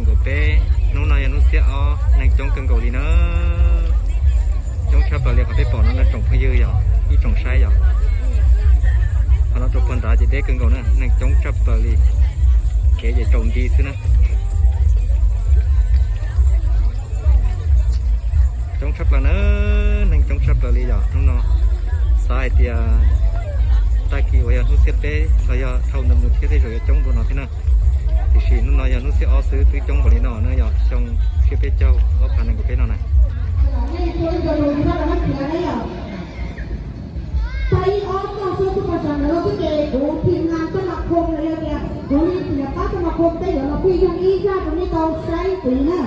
Nkaus peb, hnub no yog hnub xiab ob, neeg coob kawg nkaus li na. Coob tshaj plaws li qhov peb pom no na tsoom phooj ywg yom, ib tsoom saib yom. Qhov no rau puag nrad ces deb kawg nkaus na, neeg coob tshaj plaws li. Kev ces tsaus nti xwb na. Coob tshaj plaws na, neeg coob tshaj plaws li yom hnub no. Xav hais tias tag kis uas yog hnub xiab peb los yog dhau ntawd mus thiab tej zaum yuav coob dua no thiab na. Tiam sis hnub no yog hnub xiab ob xwb twb coob npaum li no na yom, xyoo xiab peb caug ob phav nees nkaum peb no na. Tag ib ob tog sab tuaj pais sas ntawd no xwb ces kuv thim nas taj mas khoo los yog tias kuv li tias pab taj mas khoo peb yuav los pib yoog ib zaj rau nej tau saib tus li na.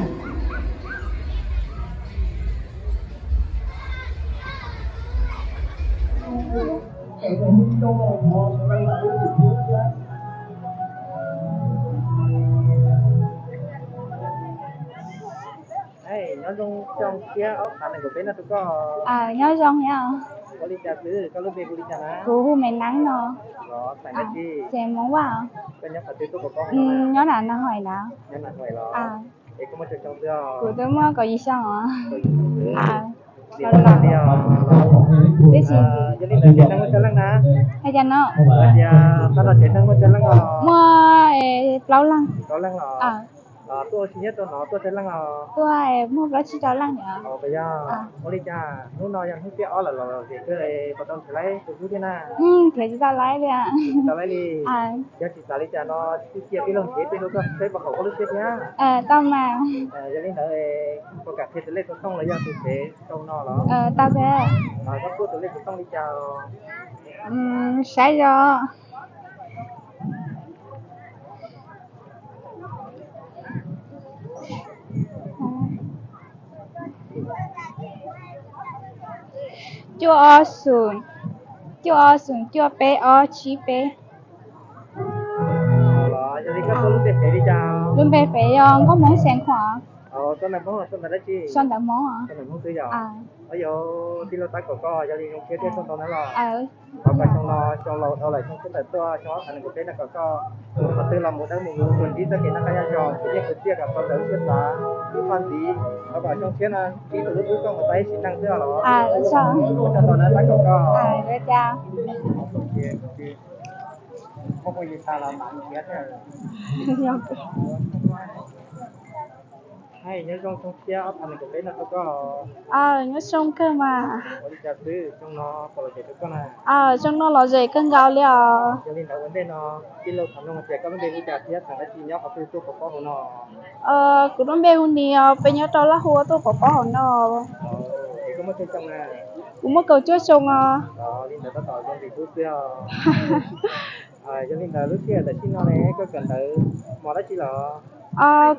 Nyob zoo xyoo xiab ob phav nees nkaum peb no rau koj. Nyob zoo. Ua li cas xwb, koj lub npe hu li cas na? Kuv hu Me Neeb no. Los xeem dab tsi? Ces Hmoob Vaj. Koj nyob qhov twg tuaj pom koj? Nyob Nam Nam Hoim na. Nyob Nam Hoim los? Es koj muaj tsawg xyoo xwb? Kuv twb muaj kaum yim xyoo os. Yog li ntawd tsev neeg muaj tsawg leej na? Hais tias no. Tias tau los tsev neeg muaj tsawg leej os? Muaj plaub leeg. Plaub leeg los? Tuaj ua si nyob rau no tuaj tsawg leej os? Tuaj muaj plaub tsib rau leej. Yog, ua li cas hnub no yog hnub xiab ob lawm los zem kawg, puas tau nrhiav laib tus hlub thiab na? Nrhiav tsis tau laib li. Tsis tau laib li. Yog tsis xav li cas no kuj cia tij laug nrhiav tij laug tuaj saib puas haum koj lub siab thiab. Tau mas. Yog li ntawd puas kam qhia tus lej xov tooj los yog tus fev rau no los? Tau thiab. Koj pub tus lej xov tooj li cas? Saib zoo. Cuaj ob xoom, cuaj ob xoom cuaj peb ob tsib peb. Lub npe fev yog Nkauj Hmoob Xeev Khuam. Sau ntawv Hmoob. Yog tij laug tab kaum koj, yog li zoo siab thiab txog ntau na los. Thov kom xyoo no xyoo laus dhau lawm, xyoo txhiab ntawm tuaj, xyoo ob phav nees nkaum peb no kom koj mus qhov twg los mus dawb mus vog, tsuas ntsib txoj kev noj qab nyob zoo, tsis yeej kwv txhiaj kom tau raws siab xav ib qho ntxiv. Thov kom xyoo tshiab no ntsib tus hlub hlub koj mus tau ib sim neej xwb os los. Ua tsaug ntau na tab kaum koj. Muaj phooj ywg tas los mam nrhiav thiab. Nyob zoo xyoo tshiab ob phav nees nkaum peb no rau koj. Nyob zoo kawg mas. Ua li cas xwb xyoo no puas lom zem rau koj na? Xyoo no lom zem kawg nkaus li os. Yog li ntawd ua ntej no tij laug thov nug hais tias koj lub npe hu cas thiab xeem dab tsi, nyob qhov twg tuaj pov pob hauv no? Kuv lub npe hu Nis os, peb nyob rau Laj Huab tuaj pov pob hauv no. Es koj muaj tsawg xyoo na? Kuv muaj kaum cuaj xyoo os. Li ntawd tab tom zoo li hlub xwb os. Yog li ntawd lub sij hawm tam sim no ne koj kawm ntawv mos dab tsi los?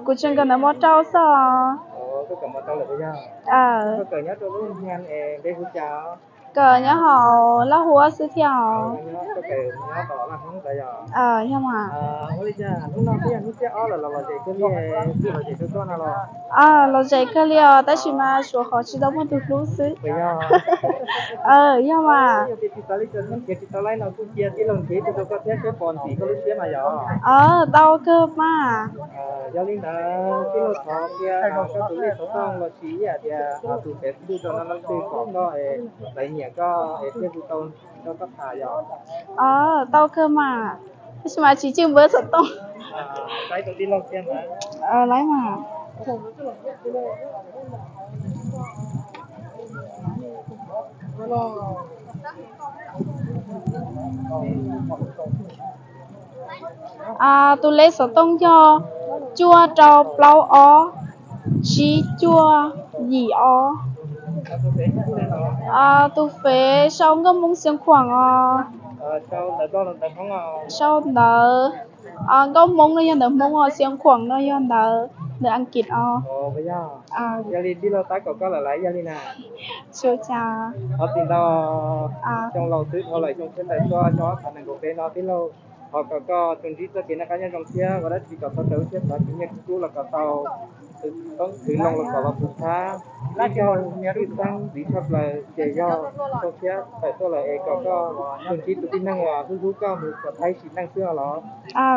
Kuv tseem kawm ntawv mos rau xwb os. Koj kawm mos rau lawm puas yog? Koj kawm nyob rau lub hnia es npe hu cas? Kawm nyob hauv Laj Huab xwb thiab os. Koj kawm nyob tom Laj Hmoob ntawd yog? Yog mas. Ua li cas hnub no twb yog hnub xiab ob lawm los lom zem kawg li, twb lom zem rau koj no los? Lom zem kawg li os, tab sis mas suav qhov tsis tau muaj tus hlub xwb. Puas yog? Yog mas. Yog tias tsis xav li cas thiab nrhiav tsis tau laib no kuj cia tij laug nrhiav tus rau koj thiab seb puas ntim koj lub siab mas yog. Tau kawg mas. Yog li ntawd tij laug thov qhia koj tus lej xov tooj los sis ib yam tias tus Facebook rau no leej twg pom koj es lawv nyiam koj es thiaj hu tau rau koj tham yog. Tau kawg mas, tab sis mas tsis tswj npawb xov tooj. Saib rau tij laug thiab mas. Laib mas. Tus lej xov tooj yog cuaj rau plaub ob tsib cuaj yim ob. Tus fev sau Nkauj Hmoob Xeev Khuam os. Sau ntawv Nkauj Hmoob no yog ntawv Hmoob os, Xeev Khuam no yog ntawv, ntawv Askiv os. Yog li tij laug tab kaum koj lawm lauj, yog li na. Xyoo cas? Thov txim ntau. Xyoo laus twb dhau lawm, xyoo tshiab ntawm tuaj, xyoo ob phav nees nkaum peb no tij laug thov kom koj tsuas ntsib txoj kev noj qab nyob zoo thiab ua dab tsi kom tau raws lub siab xav, tsis nyiaj tsis kub los kom tau. Koob Kwv Loos los kom los puv txhab, ib zaug twb txeeb ntxiv tshaj plaws ces yog xyoo tshiab tawm tuaj lawm es kom koj tus ntsib tus tib neeg uas hlub hlub koj mus kom tag sim neej xwb os los.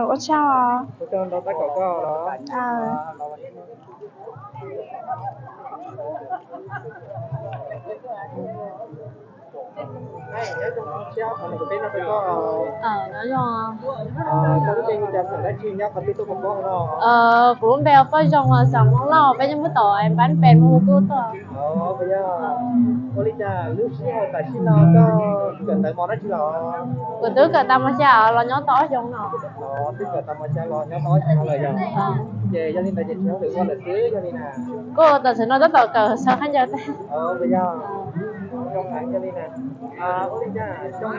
Ua tsaug, ua tsaug ntau tab kom koj los. Kuv lub npe Paj Zoo, xeem Hmoob Lauj, peb nyob Pub Tom, npab pes mus hu kuj tuaj. Ua li cas lub sij hawm tam sim no koj kawm ntawv mos dab tsi los? Kuv twb kawm tas mos xya los nyob tau ob xyoos no. Twb kawm tas mos xya los nyob tau ob xyoos no lawm yog? Ces yog li ntawd ces tsis hauj lwm ua lawm xwb yog li na. Kuj tam sim no tab tom kawm sawv khaub ncaws tag. Yog, zoo heev yog li na. Ua li cas xyoo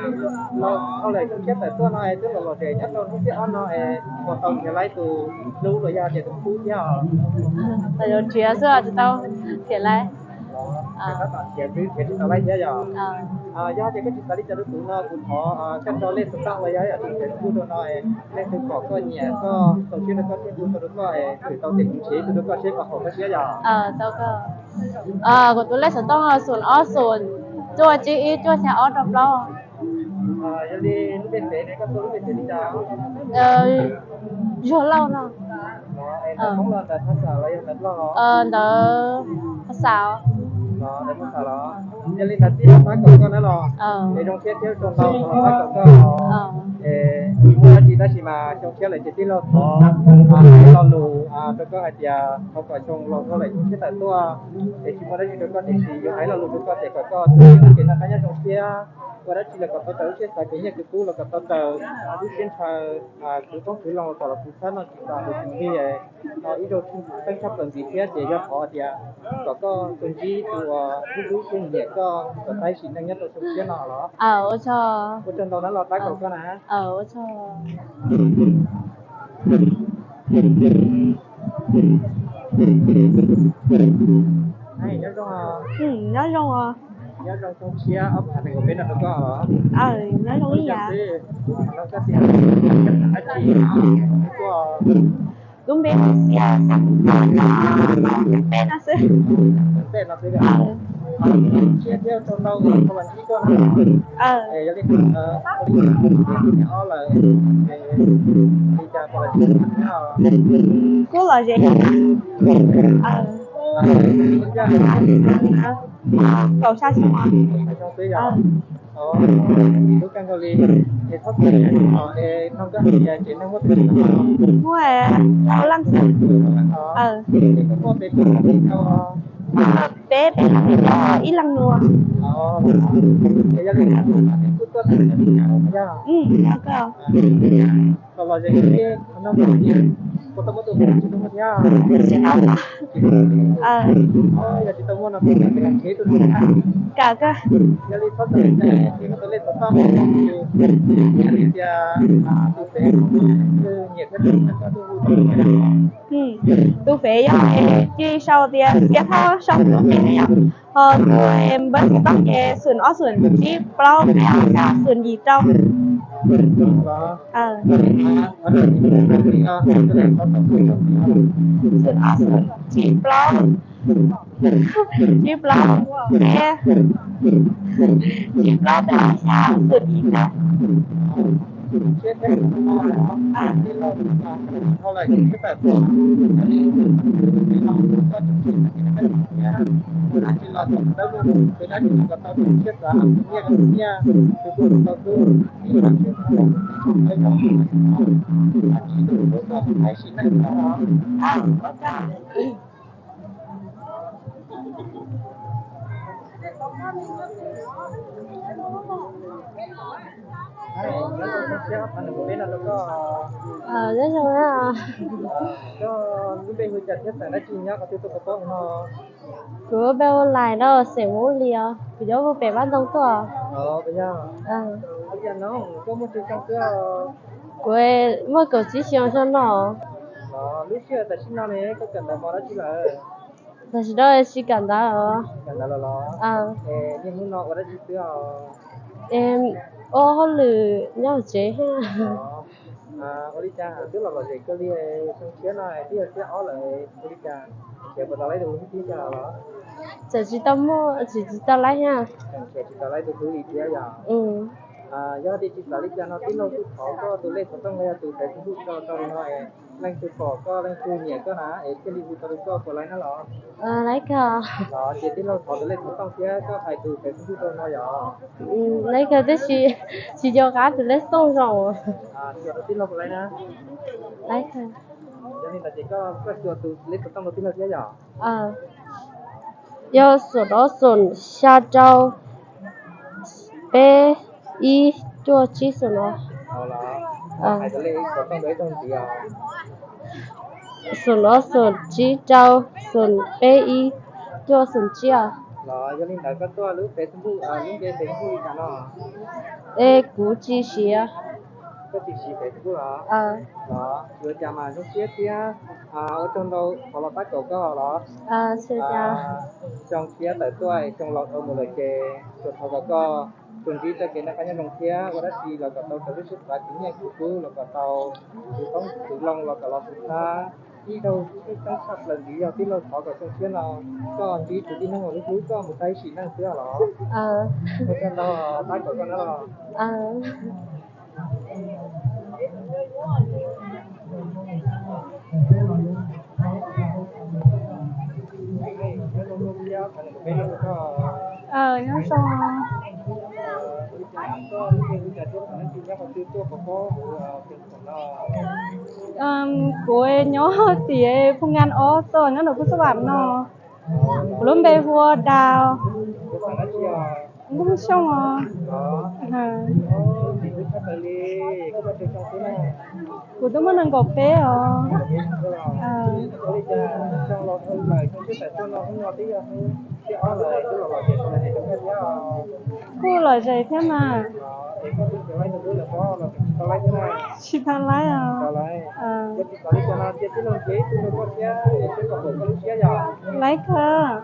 no, dhau lawm xyoo tshiab tawm tuaj no es twb los lom zem nyob rau hnub thib ob no es puas tau nrhiav laib tus hlub los yog tias tus khub thiab os? Tau yuav nrhiav xwb tsis tau nrhiav laib. Tab tom nrhiav xwb nrhiav tsis tau laib thiab yog? Yog tias koj tsis xav li cas rau kuv no kuv thov koj tso lej xov tooj los yog yam tus Facebook rau no es leej twg pom koj nyiam koj txaus siab rau koj thiab hu tau rau koj es gửi tau tes kuv nrhiav ib tug rau koj seb puas haum koj siab yog? Kuv tus lej xov tooj xoom ob xoom cuaj tsib ib cuaj xya ob rau plaub. Yog li lub npe xev ne koj tua lub npe xev li cas? Zuag Lauj no. Ntawd Phas Xas. Yog li ntawd tij laug pab kom koj na los, es zoo siab thiab ua tsaug ntau los pab kom koj. Es tsis muaj dab tsi tab sis mas xyoo tshiab lawm ces tij laug thov hais lo lus rau koj hais tias thov kom xyoo laus dhau lawm xyoo tshiab tawm tuaj es tsis muaj dab tsi rau koj tiam sis yuav hais lo lus rau koj tias kom koj tus tij laug kev noj qab nyob zoo siab, ua dab tsi los kom tau raws lub siab xav, kev nyiaj kev kub los kom tau raws lub siab ntshaw. Kwv Koob Kwv Loos los kom los puv txhab noj tsis tas hauv tsis nqig, ib zaug teeb tshaj plaws ntxiv thiab ces yog qhov tias kom koj tus ntsib tus uas hlub hlub thiab nyiam koj kom tag sim neej nyob rau xyoo tshiab no los. Ua tsaug ntau na los tab kom koj na. Nyob zoo os. Nyob zoo os. Nyob zoo xyoo tshiab ob phav nees nkaum peb no rau koj. Nyob zoo ib yam. Lub npe Xias, npe no xwb. Tshiab thiab tsaug ntau los ntsib koj na. Yog li ob lawm, li cas los kuj lom zem. Kaum xya xyoo. Tub kawg nkaus li, es txhob txwm es no koj hais tias tsev neeg muaj tus muaj ua leej xwb. Peb, peb ib leeg nua. Yog li kuj tuaj, yog los los zem no, puas tau muaj tus muaj tsis tau muaj thiab? Yog tsis tau muaj no kuv mam li nrhiav tus. Kam kawg. Yog li txhob txwm es koj tus lej xov tooj, hais tias tus fev, nyiam thiab tus fev yog ces sau tias Xiab Thoj sau tus fev na yom. Ho tus npawb xov tooj ces xoom ob xoom tsib plaub xoom yim rau. Xoom ob xoom tsib plaub, tsib plaub, peb, tsib plaub, peb, xya, xoom yim rau. Nyob zoo na. Koj lub npe hu cas thiab xeem dab tsi nyob qhov twg tuaj kov pob no? Kuv lub npe hu Lais no, xeem Hmoob Lis os, kuv nyob puag pem Vaj Ntxoog tuaj. Yog, koj muaj tsawg xyoo xwb? Kuv muaj kaum tsib xyoo xwb no. Lub sij hawm tam sim no ne koj kawm ntawv mos dab tsi lawm? Tam sim no tsis kawm ntawv. Kawm ntawv lawm los? Niaj hnub no ua dab tsi xwb os? Ua hauj lwm nyob hauv tsev. Ua li cas twb los lom zem kawg li, xyoo tshiab no twb yog xiab ob lawm, ua li cas? Tseem tsis tau muaj, tseem tsis tau laib thiab. Tseem tsis tau laib tus hlub li thiab yom? Yog tias tsis xav li cas no tij laug kuj thov koj tus lej xov tooj los yog tus Facebook rau rau no es leej twg pom koj leej twg nyiam koj na es thiaj li hu tau rau koj puas laib na los? Laib kawg. Los ces tij laug thov tus lej xov tooj thiab koj hais tus Facebook rau no yom? Laib kawg tab sis tsis nco qab tus lej xov tooj zoo. Xyuas rau tij laug puas laib na? Laib kawg. Yog li ntawd ces koj, koj xyuas tus lej xov tooj rau tij laug thiab yom? Yog xoom ob xoom xya rau peb ib cuaj tsib xoom no. Xoom ob xoom tsib rau xoom peb ib cuaj xoom tsib. Los yog li ntawd koj tuaj lub Facebook, lub npe Facebook li cas no? Es kuv tsis siv. Koj tsis siv Facebook los? Los yuav cas mas zoo siab thiab. Ua tsaug ntau qhov los tab kaum koj los. Xyoo tshiab tawm tuaj xyoo laus dhau mus lawm ces tsuas thov kom koj tsuas ntsib txoj kev noj qab nyob zoo thiab ua dab tsi los kom tau raws lub siab xav, khwv nyiaj khwv kub los kom tau, khwv qoob khwv loo los kom los xwm txhab. Ib zaug ib txheeb tshaj plaws ntxiv yog tij laug thov kom xyoo tshiab no koj ntsib tus tib neeg uas lub hlub koj mus tag ib sim neej xwb los? Ua tsaug ntau, tab kaum koj na los. Nyob zoo. Kuv nyob tim Phu Ngan ob toj nyob nram Phu Xab Vam no. Kuv lub npe hu ua Daus. Kuv Xyooj os. Kuv twb muaj nees nkaum peb os. Kuj lom zem thiab mas. Tsis tau laib os. Laib kawg.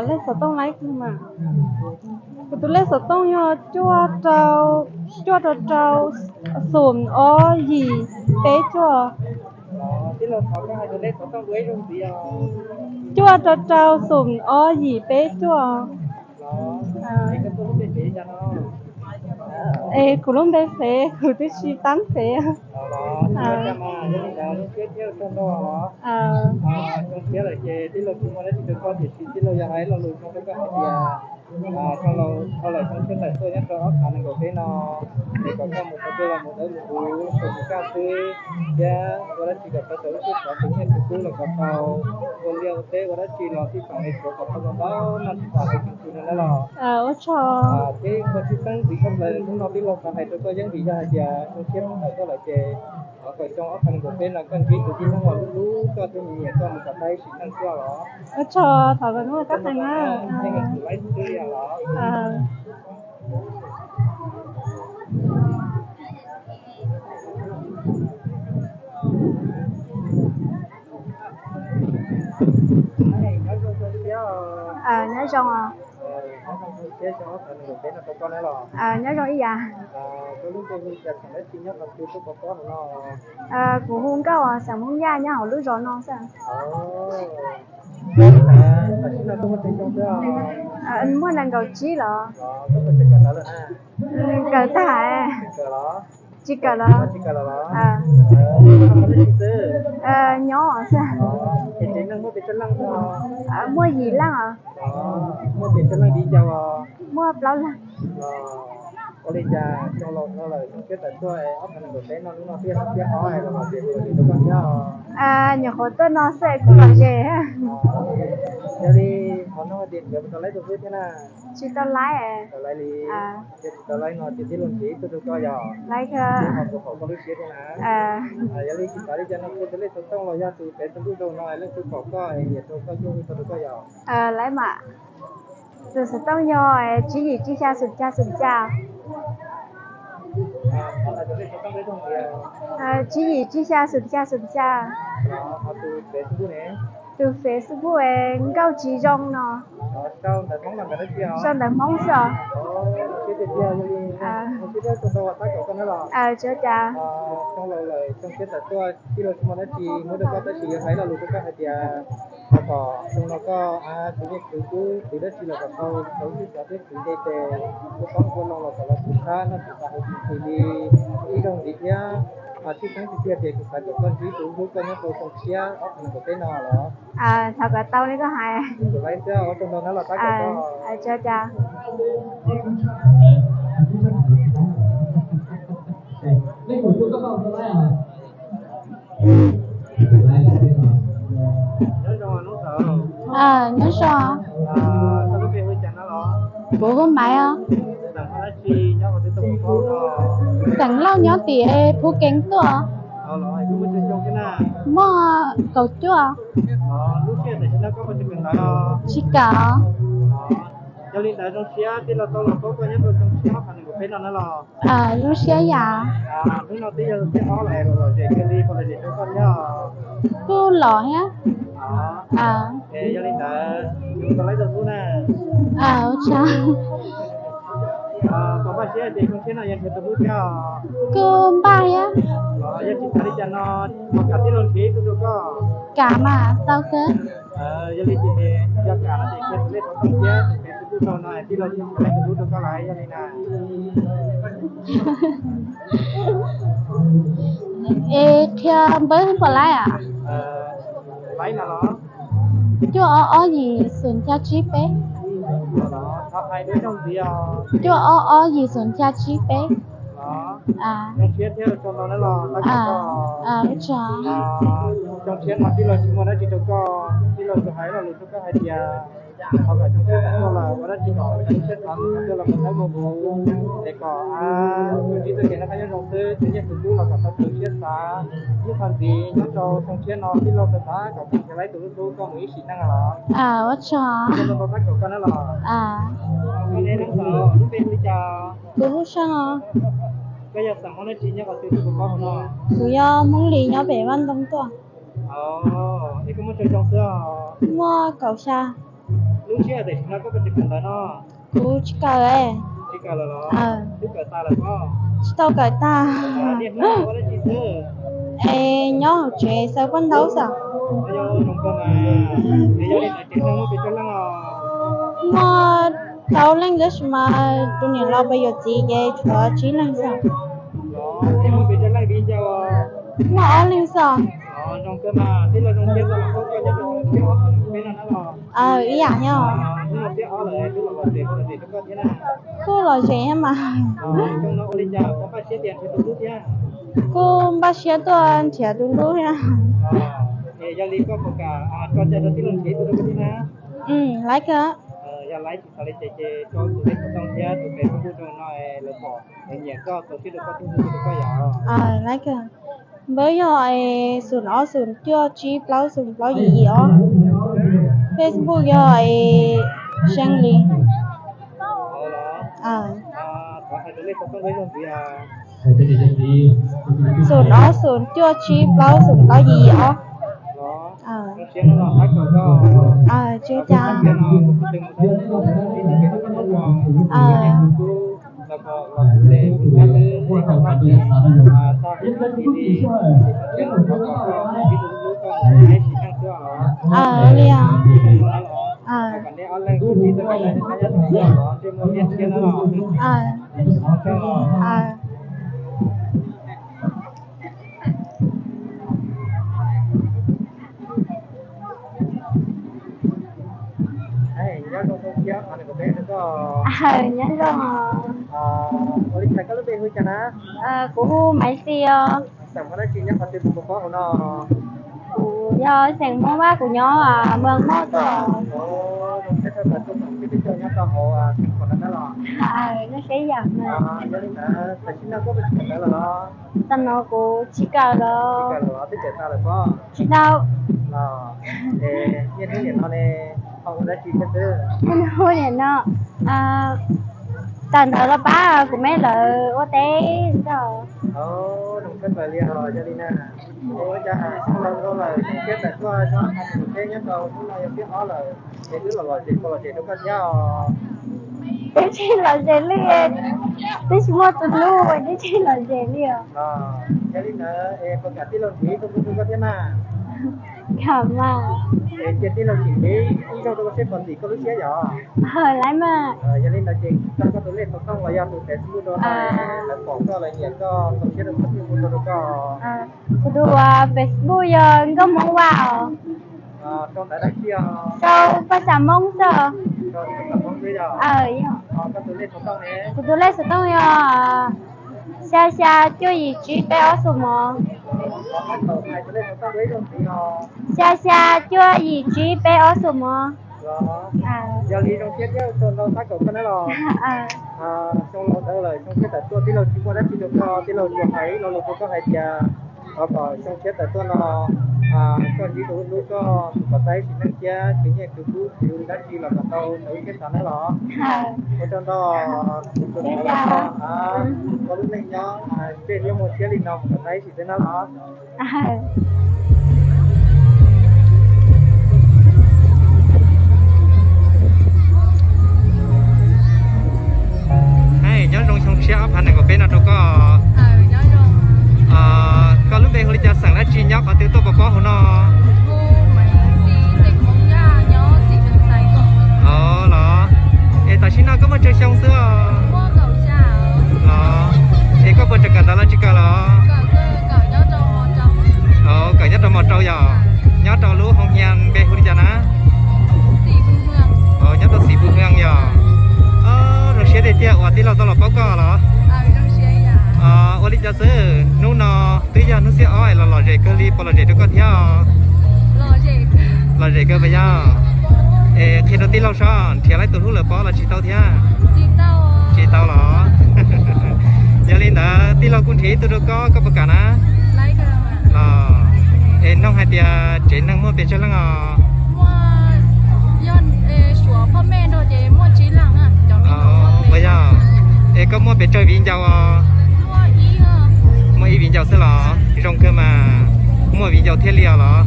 Lej xov tooj laib kawg mas. Kuv tus lej xov tooj yog cuaj rau, cuaj rau rau, xoom ob yim peb cuaj. Cuaj rau rau, xoom ob yim peb cuaj. Es kuv lub npe Fev, kuv twb tsis tab Fev. Xyoo tshiab lawm ces tij laug tsis muaj dab tsi rau koj tiam sis tij laug yog hais lo lus zoo rau koj hais tias, tij laug dhau lawm xyoo tshiab tawm tuaj nyob rau ob phav nees nkaum peb no, es kom koj mus qhov twg los mus dawb mus huv, mus kaj xwb, thiab ua dab tsi kom tau raws lub siab xav, khwv nyiaj khwv kub los kom tau, ua liaj ua teb ua dab tsi los tij laug es kom tau ntau ntau noj tsis tas hauv tsis ntxhw no na los. Ua tsaug. Thiab ib qho tshwj xeeb ntxiv tshaj plaws hnub no tij laug xav hais rau koj yeeb vim yog hais tias xyoo tshiab tawm tuaj lawm ces thov kom xyoo ob phav nees nkaum peb no koj ntsib tus tib neeg uas hlub hlub koj thiab nyiam nyiam koj mus kom tag ib sim neej xwb los. Ua tsaug, thov kom hnub koj qee na. Nyob zoo os. Nyob zoo ib yam. Kuv hu Nkauj os, xeem Hmoob Yaj, nyob hauv lub zos no xwb. Muaj nees nkaum tsib los? Kawm tag. Tsis kawm los? Nyob xwb. Muaj yim leej os. Muaj plaub leeg. Ua li cas xyoo laus dhau lawm xyoo tshiab tawm tuaj ob phav nees nkaum peb no hnub no thiaj thiab qhov hais los mas tias hu los tsis rau koj thiab os? Nyuam qhuav tuaj no xwb kuj lom zem. Yog li qhov no tias yuav tau laib tus hlub thiab na? Tsis tau laib. Tau laib li. Yog tsis tau laib no ces tij laug nrhiav ib tug rau koj yog? Laib kawg. Ho tus haum koj lub siab thiab na? Yog li tsis xav li cas no hu tus lej xov tooj los yog tus Facebook rau no leej twg pom koj es nyiam rau koj yeej hu tau rau koj yog? Laib mas. Tus xov tooj yog tsib yim tsib xya xoom xya xoom xya. Tsib yim tsib xya xoom xya xoom xya. Tus Facebook Nkauj Tsis Zoo no. Sau ntawv Hmoob xwb os? Tiag tiag, yog li ua tsaug ntau uas tab kaum koj na los. Tsis ua cas. Xyoo laus lawm, xyoo tshiab tawm tuaj, tij laug tsis muaj dab tsi muab rau koj, tab sis yuav hais lo lus rau koj hais tias, kom xyoo no koj tsis yeej khwv kub khwv dab tsi los kom tau tau tib xov thiab khwv nte tes, ua qoob ua loo los kom los txhub txhab noj tsis tas hauv tsis xis li ib zaug ntxiv thiab. Tshwj xeeb tiag tiag ces kuv xav kom koj ntsib tus hlub koj nyob rau xyoo tshiab ob phav nees nkaum peb no los. Thov kom tau li koj hais. Tus laib xwb, ua tsaug ntau na los tab kaum koj. Tsis ua cas. Nyob zoo. Kuv hu Maiv os. Xeem Lauj nyob tim Phuv Keev tuaj. Muaj kaum cuaj. Tsis kawm. Yog li ntawd zoo siab tij laug tau los paub koj nyob rau xyoo tshiab ob phav nees nkaum peb no na los. Zoo siab yam. Hnub no twb yog xyoo ob lawm, lom zem kawg li, puas lom zem rau koj thiab? Kuj lom thiab. Yog li ntawd, tau laib tus hlub na. Ua tsaug. Puas npaj siab tias xyoo tshiab no yuav nrhiav tus hlub thiab? Kuj npaj thiab. Yog tsis kam li cas no, puas kam tij laug nrhiav ib tug rau koj? Kam mas tau kawg. Yog li ces yog kam no ces qhia tus lej xov tooj thiab tus Facebook rau no, tij laug tsis kam tus hlub rau koj lawm yog li na. Es qhia npawb puas laib? Cuaj ob ob yim xoom xya tsib peb. Cuaj ob ob yim xoom xya tsib peb. Ua tsaug. Xyoo tshiab no tij laug tsis muaj dab tsi rau koj, tij laug tsuas hais lo lus rau koj hais tias, thov kom xyoo tshiab tawm tuaj los ua dab tsi kom lub siab xav mus tuaj los mus nawb mus mus, es kom tus ntsib txoj kev noj qab nyob zoo xwb, tsis nyiaj tus hlub los kom tau tus siab xav. Ib qho ntxiv nyob rau xyoo tshiab no tij laug xav xav kom koj nrhiav laib tus hlub hlub koj mus ib sim neej los. Ua tsaug. Ntau tab kaum koj na los. Koj ne, lub npe hu li cas? Kuv hu Seej os. Koj yog xeem Hmoob dab tsi nyob qhov twg kuv paub hauv no? Kuv yog Hmoob Lis nyob pem Vaj Ntoo tuaj. Es koj muaj tsawg xyoo xwb os? Muaj kaum xya. Lub sij hawm tam sim no koj puas tseem kawm ntawv no? Kuv tsis kawm. Tsis kawm lawm los? Twb kawm tas lawm pob? Tsis tau kawm tag. Niaj hnub ua dab tsi xwb? Es nyob hauv tsev xaws paj ntaub xwb. Zoo kawg mas. Es yog li ntawd tsev neeg muaj pes tsawg leej os? Muaj rau leej tab sis mas tus niam laus pes yuav txiv ces tshuav tsib leeg xwb. Muaj pes tsawg leej viv ncaus? Muaj ob leeg xwb. Zoo kawg mas, tij laug zoo siab tau los paub koj nyob rau xyoo tshiab ob phav nees nkaum peb no na los. Ib yam thiab. Hnub no tshiab ob lawm, twb los lom zem, puas lom zem rau koj thiab na? Kuj lom zem thiab mas. Xyoo no ua li cas koj npaj siab tias nrhiav tus hlub thiab? Kuj npaj siab tuaj nrhiav tus hlub thiab. Es yog li koj puas kam tso cai rau tij laug nrhiav ib tug rau koj thiab na? Laib kawg. Yog laib tsis xav li ces, ces tso tus lej xov tooj thiab tus Facebook rau no, lawv pom lawv nyiam koj, txaus siab rau koj thiab hlub rau koj yom. Laib kawg. Npawb yog xoom ob xoom cuaj tsib plaub xoom plaub yim yim ob. Facebook yog Seej Lis. Xoom ob xoom cuaj tsib plaub xoom plaub yim yim ob. Tsis ua cas. Li os. Nyob zoo. Ua li cas koj lub npe hu li cas na? Kuv hu Maiv Xis os. Xeem Hmoob dab tsi nyob qhov twg kuv puas paub hauv no? Kuv yog xeem Hmoob Vaj, kuv nyob Moos Moj tuaj. Zoo siab tau txais txoj xeem peb teb chaws nyob rau hauv xeem Hmoob no los. Zoo siab yam. Yog li ntawd tam sim no koj puas tseem kawm ntawv lawm los? Tam no kuv tsis kawm lawm. Tsis kawm lawm los twb kawm tas lawm pob? Tsis tau. Los, es niaj hnub nim no ne, ho ua dab tsi thiab xwb? Niaj hnub nim no kawm ntawv los pab kuv me lawv ua teb xwb. Zoo kawg plaws li os. Yog li na, ua cas xyoo laus lawm, xyoo tshiab tawm tuaj, xyoo ob phav nees nkaum peb nyob rau hnub no yog tshiab ob lawm, es twb los lom zem, puas lom zem rau koj thiab os? Twb tsis lom zem li, twb tsis muaj tus hlub, twb tsis lom zem li os. Yog li ntawd es puas kam tij laug nrhiav ib tug hlub rau koj thiab na? Kam mas. Es cia tij laug sim nrhiav ib zaug rau koj seb puas ntim koj lub siab yom. Lawv mas. Yog li ntawd ces tso koj tus lej xov tooj los yog tus Facebook rau lawv pom koj lawv nyiam koj txaus siab rau koj thiaj hu tau rau koj. Kuv tus Facebook yog Nkauj Hmoob Vaj os. Sau ntawv dab tsi os? Sau phaj xaj Hmoob xwb. Kuv tus lej xov tooj yog xya xya cuaj yim tsib peb ob xoom mov. Xya xya cuaj yim tsib peb ob xoom mov. Yog li zoo siab thiab ua tsaug ntau tab kaum koj na los. Xyoo laus dhau lawm, xyoo tshiab tawm tuaj tij laug tsis muaj dab tsi rau koj, tij laug tsuas hais ib lo lus rau koj hais tias thov kom xyoo tshiab tawm tuaj no koj ntsib tus hlub koj mus kom tau ib sim neej thiab khwv nyiaj khwv kub khwv dab tsi los kom tau tau ib siab xav na los. Ua tsaug ntau. Koj lub neej nyob ntsej muag siab li no mus kom tau ib sim xwb na los. Hais nyob zoo xyoo tshiab ob phav nees nkaum peb no rau koj. Koj lub npe hu li cas, xeem dab tsi, nyob qhov twg tuaj pov pob hauv no? Los, es tam sim no koj muaj tsawg xyoo xwb os? Los, es koj puas tseem kawm ntawv los tsis kawm los? Kawm nyob rau mos rau yog, nyob rau lub hoo hia npe hu li cas na? Nyob rau Xim Pus Hwm yog. Zoo siab tiag tiag uas tij laug tau los paub koj los. Ua li cas xwb, hnub no twb yog hnub xiab ob los lom zem kawg li, puas lom zem rau koj thiab? Lom zem kawg puas yog? Es qhia rau tij laug saib nrhiav laib tus hlub lawm pob los tsis tau thiab? Tsis tau los. Yog li ntawd tij laug kuj nrhiav ib tug rau koj, koj puas kam na? Los, es nug hais tias tsev neeg muaj pes tsawg leej os? Puas yog? Es koj muaj pes tsawg viv ncaus os? Muaj ib viv ncaus xwb los? Zoo kawg mas, muaj viv ncaus thiaj li os los.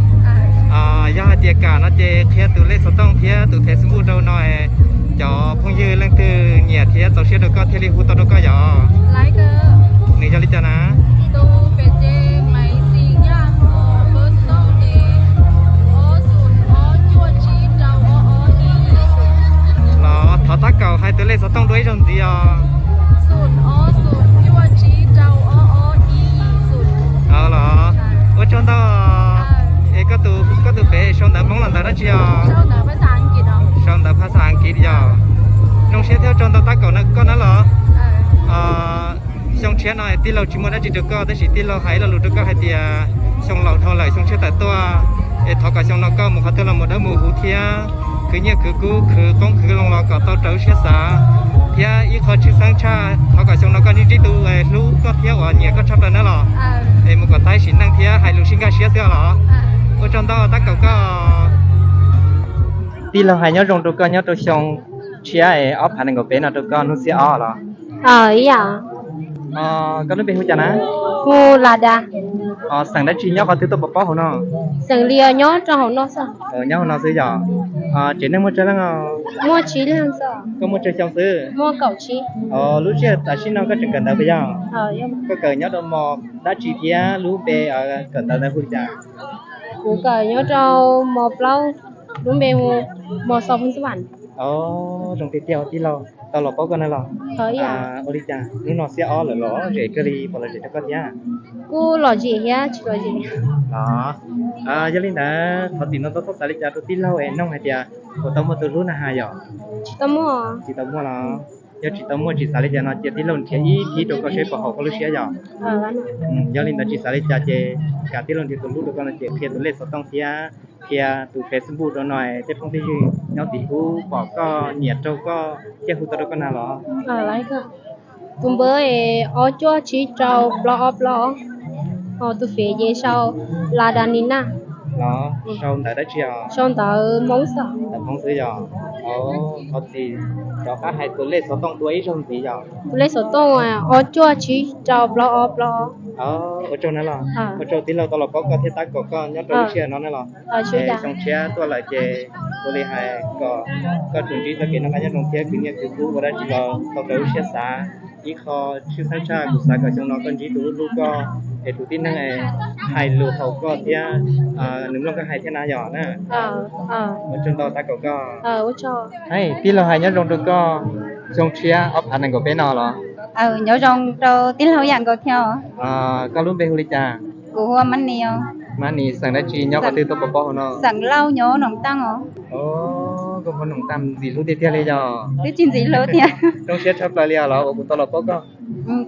Yog hais tias kam no ces qhia tus lej xov tooj thiab tus Facebook rau no, cov phooj ywg leej twg nyiam thiab txaus siab rau koj thiaj li hu tau rau koj yog. Nws yog li cas na? Los thov tab kaum hais tus lej xov tooj dua ib zaug ntxiv os. Los, ua tsaug ntau. Es koj tus pem sau ntawv Hmoob los ntawv dab tsi os? Sau ntawv phas xas Askiv yog. Zoo siab thiab ua tsaug ntau tab kaum koj na los. Xyoo tshiab no tij laug tsis muaj dab tsi rau koj, tab sis tij laug hais ib lo lus rau koj hais tias xyoo laus dhau lawm, xyoo tshiab tawm tuaj, es thov kom xyoo no koj mus qhov twg los mus dawb mus huv thiab khwv nyiaj khwv kub khwv qoob khwv loo los kom tau raws siab xav, thiab ib qho tshwj xeeb tshaj thov kom xyoo no koj ntsib tus hlub koj thiab uas nyiam koj tshaj plaws na los. Es mus kom tau ib sim neej thiab hais lus sib nkag siab xwb los. Ua tsaug ntau tab kaum koj. Tij laug hais nyob zoo rau koj nyob rau xyoo tshiab ob phav nees nkaum peb no rau koj hnub xiab ob los. Koj lub npe hu cas na? Hu Las Das. Xeem dab tsi, nyob qhov twg tuaj pov pob hauv no? Xeem Lias, nyob rau hauv no xwb. Nyob hauv no xwb yog. Tsev neeg muaj tsawg leej? Muaj tsib leeg xwb. Koj muaj tsawg xyoo xwb? Muaj kaum tsib. Lub sij hawm tam sim no koj tseem kawm ntawv puas yog? Koj kawm nyob rau mos dab tsi thiab lub npe kawm ntawv ntawd hu li cas? Kuv kawm nyob rau mos plaub, lub npe hu mos Xos Phooj Xab Vam. Zoo tiag tiag tij laug tau los paub koj na los. Ua li cas hnub no xiab ob lawm lom zem kawg li, puas lom zem rau koj thiab? Kuj lom zem thiab tsis lom zem. Yog li ntawd thov tim no tau txhob xav li cas rau tij laug es noog hais tias puas tau muaj tus hlub na has yom? Tsis tau muaj. Tsis tau muaj los? Yog tsis tau muaj tsis xav li cas no cia tij laug nrhiav ib thib rau koj seb puas haum koj lub siab yog? Yog li ntawd tsis xav li cas ces kam tij laug nrhiav tus hlub rau koj no ces qhia tus lej xov tooj thiab qhia tus Facebook rau no, tej phooj tej ywg nyob tim ub pom koj nyiam raug koj thiaj hu tau rau koj na los? Tus npawb ob cuaj tsib rau plaub ob plaub, ho tus fev ces sau Las Das Nis Nas. Los sau ntawv dab tsi os? Sau ntawv Hmoob xwb. Ntawv Hmoob xwb yog. Thov txim, rov qab hais tus lej xov tooj dua ib zaug ntxiv yom. Tus lej xov tooj ob cuaj tsib rau plaub ob plaub ob. Ua tsaug na los, ua tsaug tij laug tau los paub koj thiab tab kaum koj nyob rau lub sij hawm no na los. Xyoo tshiab tuaj lawm ces ua li hais kom koj tsum ntsib txoj kev noj qab nyob zoo thiab khwv nyiaj khwv kub ua dab tsi los tau raws lub siab xav. Ib qho tshwj xeeb tshaj kuv xav kom xyoo no koj ntsib tus hlub hlub koj, es tus tib neeg hais lus haum koj thiab nws mloog koj hais thiab na yom na. Ua tsaug ntau tab kaum koj. Tij laug hais nyob zoo rau koj xyoo tshiab ob phav nees nkaum peb no los? Nyob zoo rau tij laug ib yam nkaus thiab. Koj lub npe hu li cas? Kuv hu ua Mab Nis. Mab Nis xeem dab tsi nyob qhov twg tuaj pov pob hauv no? Xeem Lauj nyob Noom Taaj os. Koj hu Noom Taaj ntxim hlub tiag tiag li yog? Twb tsis ntxim hlub thiab. Zoo siab tshaj plaws li os los uas kuv tau los paub koj.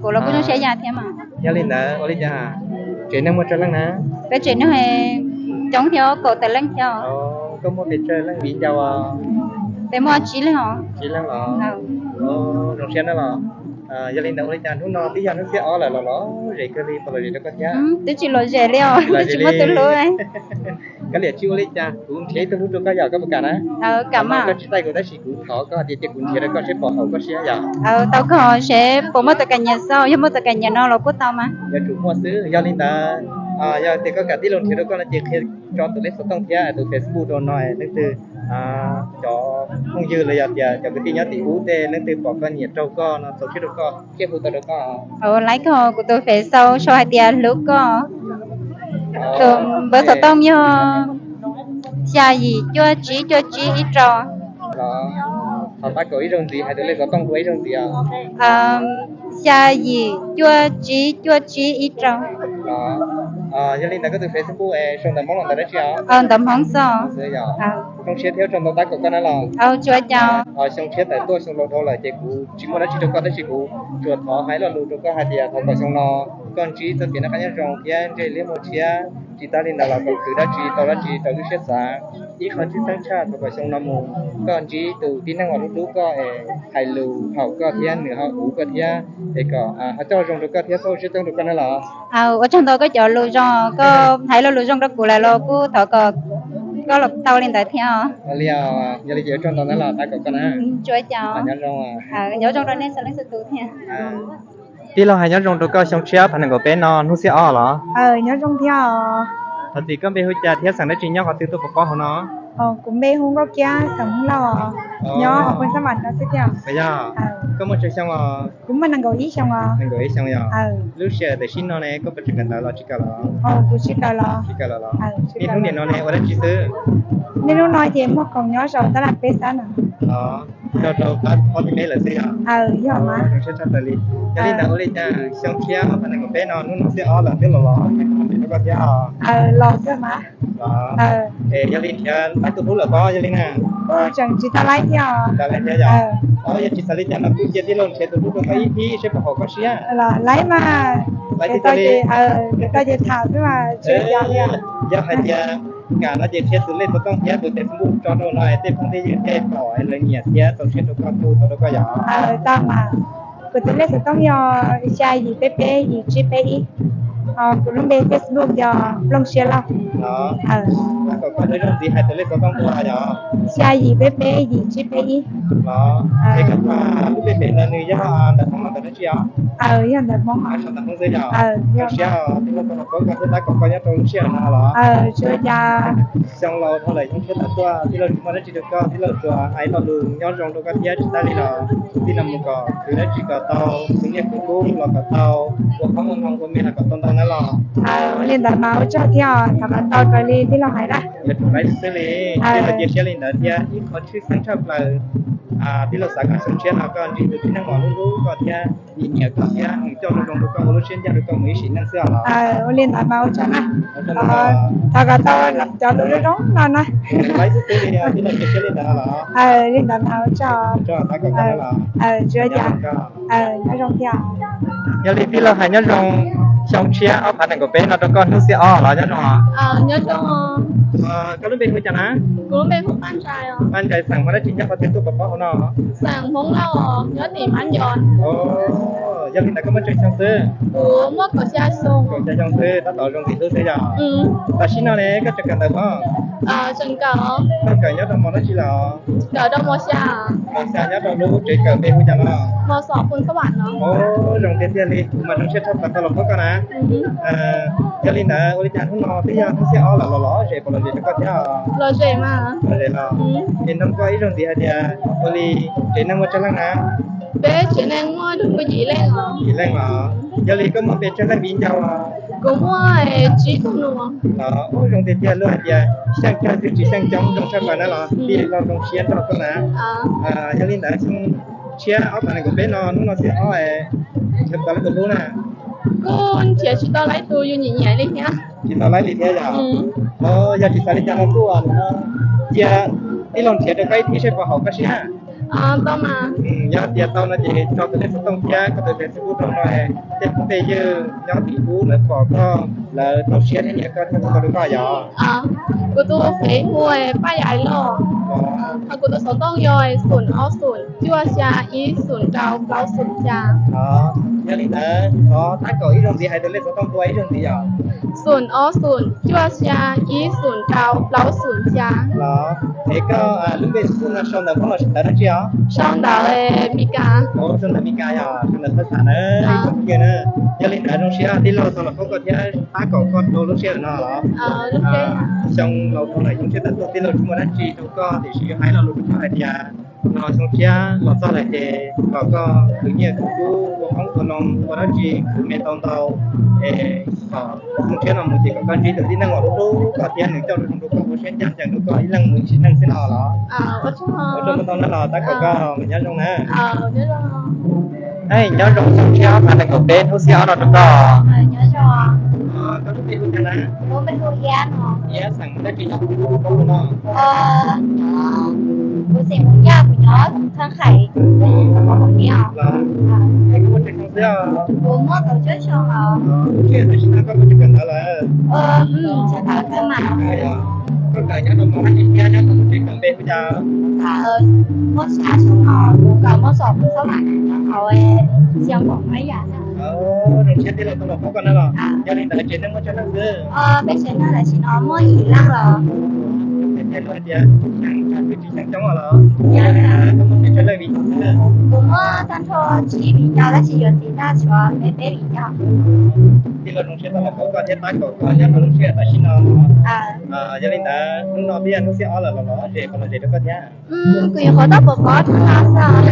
Kuv los kuj zoo siab yam thiab mas. Yog li ntawd ua li cas tsev neeg muaj tsawg leej na? Peb tsev neeg coob thiab, kaum tawm leej thiab. Koj muaj pes tsawg leej viv ncaus? Peb muaj tsib leeg os. Tsib leeg los? Zoo siab na los. Yog li ntawd ua li cas hnub no twb yog hnub xiab ob lawm los lom zem kawg li, puas lom zem rau koj thiab? Twb tsis lom zem li os, twb tsis muaj tus hlub. Koj liam tsis ua li cas, kuv nrhiav ib tug hlub rau koj yom, koj puas kam na? Kam mas. Koj tsis taij kuv tab sis kuv thov koj tias cia kuv nrhiav rau koj seb puas haum koj siab yom. Tau koj seb puas muaj tus kam nyiam xwb, yog muaj tus kam nyiam no los kuj tau mas. Yuav tsum muaj xwb. Yog li ntawd, yog tias koj kam tij laug nrhiav rau koj no ces qhia tso tus lej xov tooj thiab tus Facebook rau no, leej twg cov phooj ywg los yog tias cov kwv tij nyob tim ub tej leej twg pom koj nyiam raug koj no txaus siab rau koj thiaj hu tau rau koj. Laiv koj kuv tus Facebook sau hais tias hlub koj. Tus npawb xov tooj yog xya yim cuaj tsib cuaj tsib ib rau. Thov tab kaum ib zaug ntxiv, hais tus lej xov tooj dua ib zaug ntxiv os. Xya yim cuaj tsib cuaj tsib ib rau. Yog li ntawd koj tus Facebook es sau ntawv Hmoob los ntawv dab tsi os? Ntawv Hmoob xwb. Zoo siab thiab ua tsaug ntau tab kaum koj na los. Xyoo tshiab tawm tuaj xyoo laus dhau lawm ces kuv tsis muaj dab tsi rau koj tab sis kuv tsuas thov hais lo lus rau koj hais tias thov kom xyoo no koj ntsib txoj kev noj qab nyob zoo thiab ntsej liab muag tshiab. Tsis tas li ntawd los kom khwv dab tsi tau dab tsi raws lub siab xav. Ib qho tshwj xeeb tshaj thov kom xyoo no mus koj ntsib tus tib neeg uas hlub hlub koj es hais lus haum koj thiab nws ho uv koj thiab es kom ho coj zoo rau koj thiab txhob ua siab coob rau koj na los. Ua tsaug ntau koj cov lus zoo, koj hais lo lus zoo rau kuv lawm los kuj thov kom koj los tau li ntawd thiab. Yog li ces ua tsaug ntau na los tab kaum koj na. Nyob zoo. Nyob zoo rau nej txhua leej txhua tus thiab. Tij laug hais nyob zoo rau koj xyoo tshiab ob phav nees nkaum peb no hnub xiab ob los? Nyob zoo thiab. Thov txim, koj npe hu cas thiab xeem dab tsi nyob qhov twg tuaj pov pob hauv no? Kuv npe hu Nkauj Kiab, xeem Hmoob Lauj os. Nyob hauv Phoos Xab Vam no xwb thiab. Koj muaj tsawg xyoo os? Kuv muaj nees nkaum ib xyoos os. Nees nkaum ib xyoos yog? Lub sij hawm tam sim no ne koj puas tseem kawm ntawv los tsis kawm los? Kuv tsis kawm los. Tsis kawm los los? Niaj hnub nim no ne ua dab tsi xwb? Niaj hnub no ces muaj khoom nyob saum tab laj peb xab no. Nyob rau qab ob peb mev lawm xwb yog? Yog mas. Zoo siab tshaj plaws li. Yog li ntawd ua li cas xyoo tshiab ob phav nees nkaum peb no hnub no xiab ob lawm twb los los rau koj thiab os? Los xwb mas. Es yog li nrhiav laib tus hlub lawm pob yog li na? Kuj tseem tsis tau laib thiab os. Tsis tau laib thiab yog? Yog tsis xav li cas no kuj cia tij laug nrhiav tus hlub rau koj ib phib seb puas haum koj siab. Laib mas. Laib tij laug li. Tau ces tham xwb mas. Yog hais tias kam no ces qhia tus lej xov tooj thiab tus Facebook tso rau no es tej phooj tej ywg tej pom es lawv nyiam thiab txaus siab rau koj hu tau rau koj yog? Tau mas. Kuv tus lej xov tooj yog xya yim peb peb yim tsib peb ib. Kuv lub npe Facebook yog Nplooj Siab Lauj. Kom koj ib zaug ntxiv hais tus lej xov tooj dua yog? Xya yim peb peb yim tsib peb ib. Es koj lub npe pem ntawd nws yog ntawv Hmoob los ntawv dab tsi os? Yog ntawv Hmoob. Sau ntawv Hmoob xwb yog? Zoo siab tij laug tau los paub koj thiab tab kaum koj nyob rau lub sij hawm no los? Xyoo laus dhau lawm xyoo tshiab tawm tuaj tij laug tsis muaj dab tsi rau koj, tij laug tsuas hais lo lus nyob zoo rau koj thiab tsis tas li los tij laug mus kom khwv dab tsi kom tau, khwv nyiaj khwv kub los kom tau, ua qoob ua loo ua me los kom tau ntau na los. Ua li ntawd mas ua tsaug thiab os, thov kom tau raws li tij laug hais na. Yuav tsum laib xwb li, tij laug cia siab li ntawd thiab ib qho tshwj xeeb tshaj plaws tij laug xav kom xyoo tshiab no koj ntsib tus tib neeg uas hlub hlub koj thiab nyiam nyiam koj thiab nws coj zoo zoo rau koj ua lub siab ncaj rau koj mus ib sim neej xwb os. Ua li ntawd mas ua tsaug na. Thov kom tau cov lus zoo zoo no na. Laib xwb xwb li, tij laug cia siab li ntawd los? Li ntawd mas ua tsaug. Tsis ua cas. Nyob zoo thiab. Yog li tij laug hais nyob zoo xyoo tshiab ob phav nees nkaum peb no rau koj hnub xiab ob los nyob zoo os? Koj lub npe hu cas na? Paj Ntsais, xeem Hmoob dab tsi nyob qhov twg tuaj pov pob hauv no? Xeem Hmoob Lauj, nyob tim Mab Nco. Yog li ntawd koj muaj tsawg xyoo xwb? Kaum xya xyoo xwb, tab tom zoo li ntawd xwb yog? Tam sim no ne koj tseem kawm ntawv los? Koj kawm nyob rau mos dab tsi lawm? Mos xya nyob rau lub tsev kawm npe hu cas no? Zoo tiag tiag li, kuv mas zoo siab tshaj plaws tau los paub koj na. Yog li ntawd ua li cas hnub no twb yog hnub xiab ob lawm los lom zem puas lom zem rau koj thiab? Lom zem los. Es nug koj ib zaug ntxiv hais tias ua li tsev neeg muaj tsawg leej na? Peb tsev neeg muaj yim leej os. Yog li koj muaj pes tsawg leej viv ncaus? Kuv muaj tsib tug nus. Los zoo tiag tiag, luag hais tias xyeej kawg twb tsis xyeej coob, zoo tshaj plaws na los tij laug zoo siab nrog koj na. Yog li ntawd xyoo tshiab ob phav nees nkaum peb no hnub no xiab ob, nrhiav tau leej twg hlub na? Kuj nrhiav tsis tau leej twg yus nyiam nyiam li thiab. Tsis tau leej li thiab yog? Yog tsis xav li cas no kuj cia tij laug nrhiav rau koj ib thib seb puas haum koj siab. Yog tias tau no ces tso tus lej xov tooj thiab koj tus Facebook rau no, tej phooj tej ywg nyob tim ub lawv pom koj lawv tau siab thiab nyiam koj thiab hu tau rau koj yog? Kuv tus Facebook hu Paj Yais Lauj, ho kuv tus xov tooj yog xoom ob xoom cuaj xya ib xoom rau plaub xoom xya. Yog li ntawd thov tab kaum ib zaug ntxiv hais tus lej xov tooj dua ib zaug ntxiv yog? Xoom ob xoom cuaj xya ib xoom rau plaub xoom xya. Los es koj lub npe no sau ntawv Hmoob los sis ntawv dab tsi os? Sau ntawv Mes Kas. Sau ntawv Mes Kas yog sau ntawv phaj xas na. Yog li ntawd zoo siab tij laug tau los paub koj thiab tab kaum koj rau lub sij hawm no los. Xyoo laus dhau lawm xyoo tshiab tawm tuaj tij laug tsis muaj dab tsi rau koj tiam sis yuav hais lo lus rau koj hais tias no xyoo tshiab los txog lawm ces kom koj khwv nyiaj khwv kub ua qoob ua loo ua dab tsi khwv me tau ntau, es kom xyoo tshiab no mus ces kom koj ntsib tus tib neeg uas hlub hlub koj thiab nws coj zoo rau koj ua siab ncaj ncees rau koj ib leeg mus ib sim neej xwb no los. Ua tsaug ntau na los tab kaum koj nyob zoo na. Nyob zoo xyoo tshiab ob phav nees nkaum peb hnub xiab ob no rau koj. Koj lub npe hu cas na? Iab, xeem dab tsi nyob rau hauv no? Kuv xeem Hmoob Yaj, kuv nyob Thaj Qhais. Los, es koj muaj tsawg xyoo xwb os? Kuv muaj kaum cuaj xyoo os. Lub sij hawm tam sim no koj muaj tsawg kawm ntawv lawm? Tseem kawm mas. Koj kawm nyob rau mos dab tsi thiab nyob rau lub tsev kawm npe hu cas? Muaj xya xyoo no kuv kawm mos xom pus xab vam nyob hauv Xia Npaum Mab Yam. Zoo siab tij laug tau los paub koj na los. Yog li ntawd tsev neeg muaj tsawg leej xwb? Peb tsev neeg tam sim no muaj yim leej los. Zoo tiag tiag, luag hais tias xyeej kawg twb tsis xyeej coob los. Yog li ntawd koj muaj pes tsawg leej viv ncaus xwb? Kuv muaj tag nrho tsib viv ncaus tab sis yuav txiv tag tshuav peb peb viv ncaus. Tij laug zoo siab tau los paub koj thiab tab kaum koj nyob rau lub sij hawm tam sim no. Yog li ntawd hnub no twb yog hnub xiab ob lawm los lom zem puas lom zem rau koj thiab? Kuv nyuam qhuav tau pov pob rau no xwb.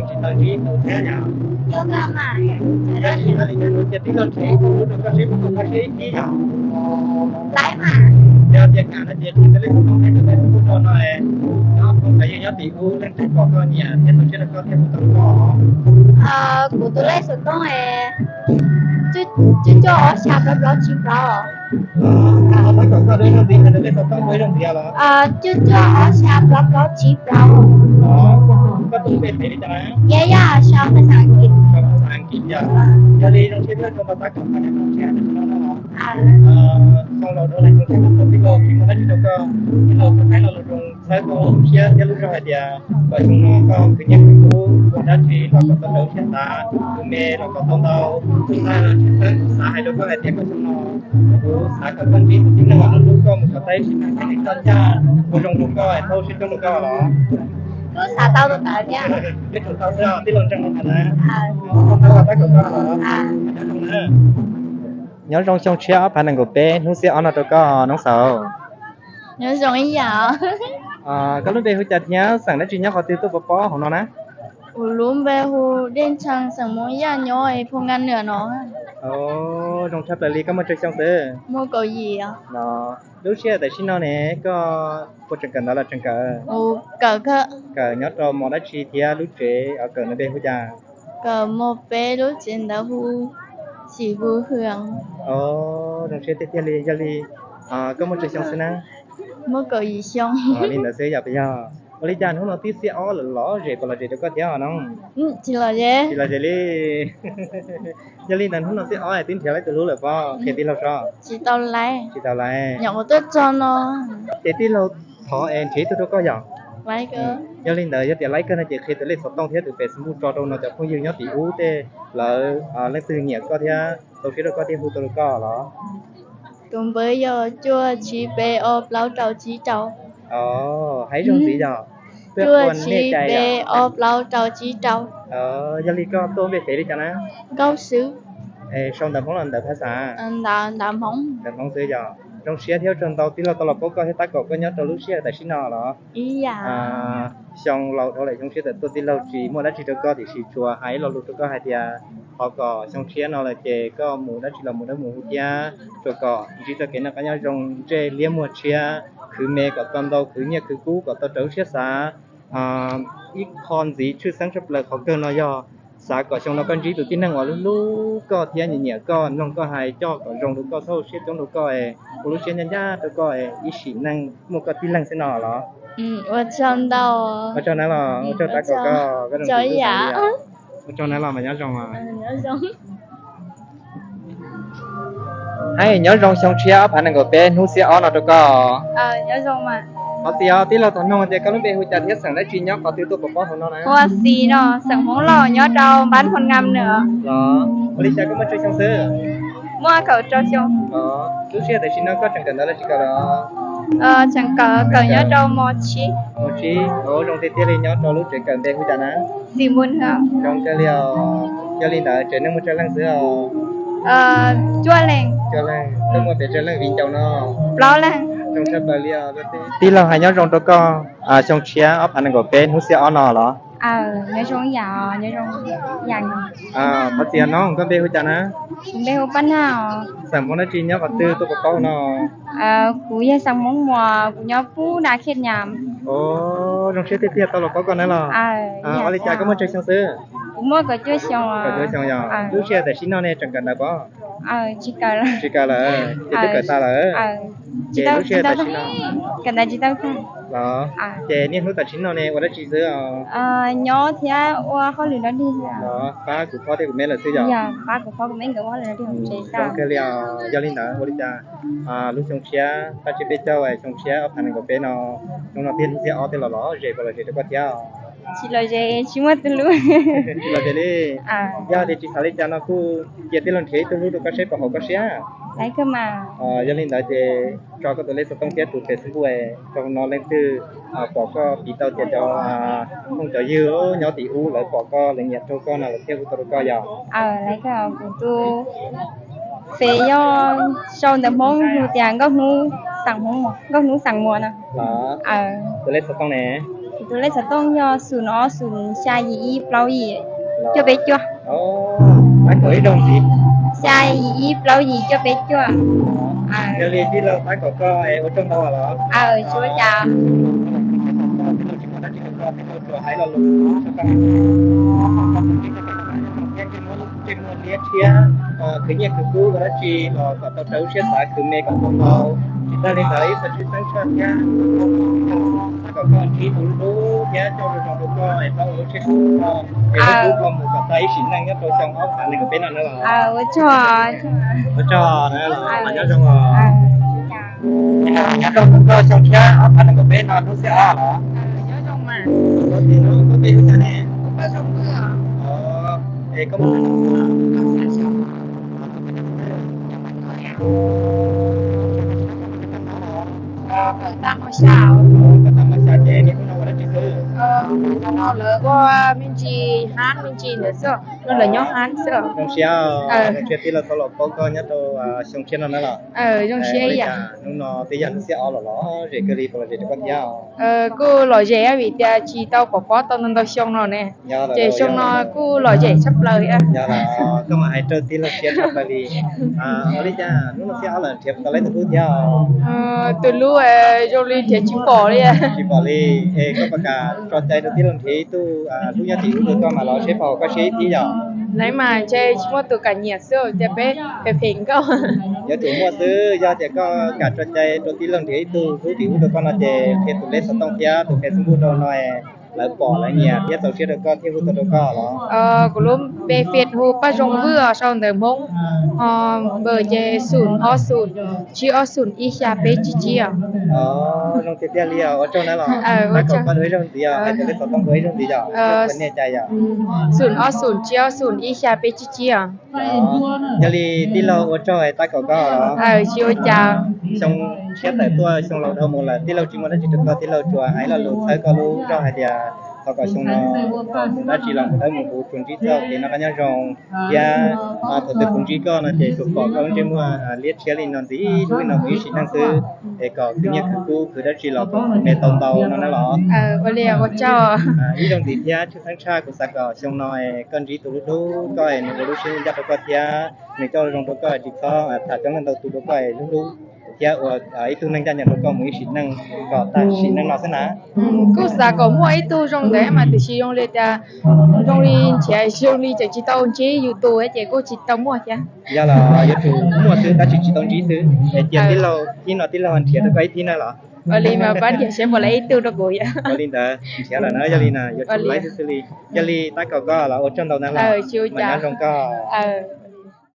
Tsis tau ntsib tus thiab yom? Tab sis yog li ntawd cia tij laug nrhiav ib tug hlub rau koj seb puas haum koj siab ib tib yom? Yog tias kam no ces nrhiav tus lej xov tooj thiab tus Facebook rau no, nyob phooj ywg nyob tim ub leej twg pom koj nyiam thiab tau siab rau koj thiab hu tau rau koj. Kuv tus lej xov tooj cuaj cuaj ob xya plaub plaub tsib plaub. Tab kaum koj lub ib zaug ntxiv, hais tus lej xov tooj ib zaug ntxiv los? Cuaj cuaj ob xya plaub plaub tsib plaub. Koj tus npe feem li cas na? Yaj Yaj, sau phas xas Askiv. Sau phas xas Askiv yom. Yog li zoo siab tij laug tau tab kaum koj nyob rau lub sij hawm tam sim no na los. Xyoo laus dhau lawm xyoo tshiab tau tuaj tij laug tsis muaj dab tsi rau koj, tij laug tau thaij lo lus zoo txhawb koj lub siab thiab lub zog hais tias kom xyoo no koj khwv nyiaj khwv kub ua dab tsi los kom tau raws siab xav, tus me los kom tau ntau, tus ntxhais los tsis txhawb xav hais rau koj hais tias kom xyoo no kuv xav kom koj ntsib tus tib neeg uas hlub hlub koj mus kom tau ib sim neej thiab nws coj ncaj ua zoo rau koj, tau siab coob rau koj los. Kuv xav tau tus ntawd thiab. Twb tsum tau xwb, tij laug ntseeg li ntawd na. Tau tab kaum koj los. Nyob zoo xyoo tshiab ob phav nees nkaum peb hnub xiab ob no rau koj noob xaus. Nyob zoo ib yam. Koj lub npe hu cas thiab xeem dab tsi nyob qhov twg tuaj pov pob hauv no na? Kuv lub npe hu Dej Ntshee, xeem Hmoob Yaj, nyob Phoo Nka Nwm no. Zoo tshaj plaws li, koj muaj tsawg xyoo xwb? Muaj kaum yim. Lub sij hawm tam sim no ne koj puas tseem kawm ntawv los tseem kawm? Kawm, kawm nyob rau mos dab tsi thiab lub tsev kawm no npe hu cas? Kawm mos peb, lub tsev ntawd hu Xim Hu Hwm. Zoo siab tiag tiag li, yog li koj muaj tsawg xyoo xwb na? Muaj kaum yim xyoo. Li ntawd xwb yog puas yog? Ua li cas hnub no twb xiab ob lawm lom zem puas lom zem rau koj thiab no? Tsis lom zem. Tsis lom zem li. Yog li ntawd hnub no xiab ob twb nrhiav leej twg hlub lawm pob, qhia tij laug seb. Tsis tau laiv. Tsis tau laiv. Nyuam qhuav tuaj txog no. Ces tij laug thov es nrhiav ib tug rau koj yom? Yog li ntawd yog tias laib kawg no ces qhia tus lej xov tooj thiab tus Facebook tso rau no cov phooj ywg nyob tim ub tej lawv leej twg nyiam koj thiab tau siab rau koj thiaj hu tau rau koj los? Tus npawb yog cuaj tsib peb ob plaub rau tsib rau. Hais zoo ntxiv yog cuaj tsib peb ob plaub rau tsib rau. Yog li koj tuaj npe pem li cas na? Nkauj Swb. Sau ntawv Hmoob los ntawv phas xas? Ntawv Hmoob. Ntawv Hmoob xwb yog. Zoo siab thiab ua tsaug ntau tij laug tau los paub koj thiab tab kaum koj nyob rau lub sij hawm tam sim no los? Xyoo laus dhau lawm, xyoo tshiab tawm tuaj tij laug tsis muaj dab tsi rau koj tiam sis tsuas hais lo lus rau koj hais tias thov kom xyoo tshiab no lawm ces koj mus dab tsi los mus dawb mus huv thiab tsuas kom ntsib txoj kev noj qab nyob zoo ntsej liab muag tshiab, khwv me kom tau ntau, khwv nyiaj khwv kub kom tau raws lub siab xav. Ib qho ntxiv tshwj xeeb tshaj plaws qhov kawg no yog xav kom xyoo no koj ntsib tus tib neeg uas hlub hlub koj thiab nyiam nyiam koj, mloog koj hais, coj kom zoo rau koj, txhob ua siab coob rau koj es ua lub siab ncaj ncaj rau koj es ib sim neej muaj koj tib leeg xwb no los? Ua tsaug nawb los, ua tsaug tab kaum koj, koj zoo ntxim hlub xav li os. Ua tsaug nawb los mas nyob zoo. Hais nyob zoo xyoo tshiab ob phav nees nkaum peb hnub xiab ob no rau koj. Qhov txiv os, tij laug tau noog tias koj lub npe hu cas thiab xeem dab tsi nyob qhov twg tuaj pov pob hauv no na? Xeem Hmoob Lauj, nyob rau npab Phoos Ngam Nws. Los ua li cas koj muaj tsawg xyoo xwb? Muaj kaum rau xyoo. Lub sij hawm tam sim no koj tseem kawm ntawv los tsis kawm los? Tseem kawm, kawm nyob rau mos tsib. Mos tsib, zoo tiag tiag li. Nyob rau lub tsev kawm npe hu cas na? Xim Npun. Zoo kawg li os. Yog li ntawd tsev neeg muaj tsawg leej xwb os? Cuaj leeg. Cuaj leeg, koj muaj pes tsawg leej viv ncaus no? Plaub leeg. Zoo tshaj plaws li os. Tij laug hais nyob zoo rau koj xyoo tshiab ob phav nees nkaum peb hnub xiab ob no los? Nyob zoo yam, nyob zoo yam. Qhov txiv no koj npe hu cas na? Kuv npe hu Paj Nag os. Xeem Hmoob dab tsi nyob qhov twg tuaj pov pob hauv no? Kuv yog xeem Hmoob Muas, kuv nyob pub na Khiaj Nyam. Zoo siab tiag tiag tau los paub koj na los. Ua li cas koj muaj tsawg xyoo xwb? Kuv muaj kaum cuaj xyoo. Kaum cuaj xyoo yog. Lub sij hawm tam sim no ne tseem kawm ntawv pob? Tsis kawm lawm. Tsis kawm lawm, ces twb kawm tas lawm. Ces lub sij hawm tam sim no kawm ntawv tsis tau tag los? Ces niaj hnub tam sim no ne ua dab tsi xwb os? Nyob thiab ua hauj lwm dog dig. Los pab kuv phob thiab kuv me lawm xwb yog? Pab kuv phob kuv me nkawd ua hauj lwm dog dig. Zoo kawg li os. Yog li ntawd ua li cas lub xyoo tshiab paj tsib peb caug xyoo tshiab ob phav nees nkaum peb no, hnub no tiag hnub xiab ob tej los lom zem puas lom zem rau koj thiab? Tsis lom zem, tsis muaj tus hlub. Tsis lom zem li. Yog tias tsis xav li cas no kuj cia tij laug nrhiav ib tug hlub rau koj seb puas haum koj siab. Yog li ntawd ces tso koj tus lej xov tooj thiab tus Facebook rau no, leej twg pom koj piv tau tias cov phooj cov ywg nyob tim ub lawv pom koj lawv nyiam rau koj no lawv thiaj hu tau rau koj yog? Kuv tus Ces yog sau ntawv Hmoob hu tias Nkauj Hnub Xeem Muas no. Tus lej xov tooj ne? Tus lej xov tooj yog xum ob xum xya yim ib plaub yim cuaj peb cuaj. Xya yim ib plaub yim cuaj peb cuaj. Yog li tij laug tab kom koj ua tsaug ntau los? Tsis ua cas. Ntsej muag liab tshiab, khwv nyiaj khwv kub ua dab tsi los kom tau raws lub siab xav, khwv me kom tau ntau. Tsis tag li ntawd ib txhia tshwj xeeb tshaj thiab, kom koj ntsib tus hlub thiab coj zoo zoo rau koj es tau ua lub siab kub koj es lub kub koj mus kom tag ib sim neej nyob rau xyoo ob phav nees nkaum peb no na los. Ua tsaug na los, nyob zoo os. Nyob zoo koj xyoo tshiab ob phav nees nkaum peb no hnub xiab ob los. Koj tij hnub koj peb hnub xya ne? Es koj mus Kawm tag mos xya ces niaj hnub no ua dab tsi xwb? Lawv ua me ntsis hab me ntsis ntawd xwb, no lawv nyob hab xwb. Zoo siab, zoo siab tij laug tau los paub koj nyob rau xyoo tshiab no na los. Zoo siab ib yam. Hnub no twb yog hnub xiab ob los lom zem kawg li, puas lom zem rau koj thiab? Kuj lom zem vim tias tsis tau pom pob tau ntau ntau xyoo no ne, ces xyoo no kuj lom zem tshaj plaws. Koj mas hais rau tij laug siab tshaj plaws li. Ua li cas hnub no xiab ob lawm nrhiav tau lawv tus hlub thiab? Tus hlub zoo li nrhiav tsis pom li. Tsis pom li. Es koj puas kam tso cai rau tij laug nrhiav ib tug hlub nyob tim ub rau koj mas los seb puas haum koj siab ib thib yom? Naiv mas ntshe tsis muaj tus kam nyiam xwb tias peb phem phem nkauj. Yuav tsum muaj xwb, yog tias koj kam tso cai rau tij laug nrhiav ib tug hlub tim ub rau koj no ces qhia tus lej xov tooj thiab tus Facebook rau no es lawv pom lawv nyiam thiab txaus siab rau koj thiaj hu tuaj rau koj los? Kuv lub npe Fij hu Paj Zoo Vwj os, sau ntawv Hmoob, ho npawb ces xum ob xum tsib ob xum ib xya peb tsib tsib os. Zoo tiag tiag li os, ua tsaug na los. Tab kom koj ua ib zaug ntxiv os, hais tias koj xov tooj ua ib zaug ntxiv yom, niaj cas yom? Xum ob xum tsib ob xum ib xya peb tsib tsib os. Yog li tij laug ua tsaug es tab kom koj los. Tsis ua cas. Xyoo tshiab tawm tuaj xyoo laus dhau mus lawm, tij laug tsis muaj dab tsi rau koj, tij laug tsuas hais lo lus txhawb koj lub zog hais tias thov kom xyoo no mus dab tsi los mus dawb mus huv, tsuas ntsib txoj kev noj qab nyob zoo thiab thaum twg kuv ntsib koj no ces tsuas pom koj lub ntsej muag liab tshiab li no ntxiv li no kuv ib sim neej xwb, es kom khwv nyiaj khwv kub khwv dab tsi los kom me tau ntau no na los. Ua li ua tsaug. Ib zaug ntxiv thiab tshwj xeeb tshaj kuv xav kom xyoo no koj ntsib tus hlub hlub koj es nws ua lub siab ncaj rau koj thiab nws coj zoo rau koj, tsis txhob tham coob leej ntau tus rau koj es hlub hlub thiab ua ib tug neeg ncaj ncees rau koj mus ib sim neej kom tag sim neej no xwb na. Kuj xav kom muaj ib tug zoo ntawd mas tiam sis zoo li tias zoo li nrhiav zoo li tseem tsis tau ntsib yus tus ces kuj tsis tau muaj thiab. Yog los yuav tsum muaj xwb tab sis tsis tau ntsib xwb. Es cia tij laug thib no tij laug nrhiav rau koj ib thib na los? Ua li mas pab nrhiav seb puas lawv ib tug rau kuv yom. Ua li ntawd nrhiav lawm na, yog li na yuav tsum laib xwb xwb li. Yog li tab kom koj los ua tsaug ntau na los, mas nyob zoo koj.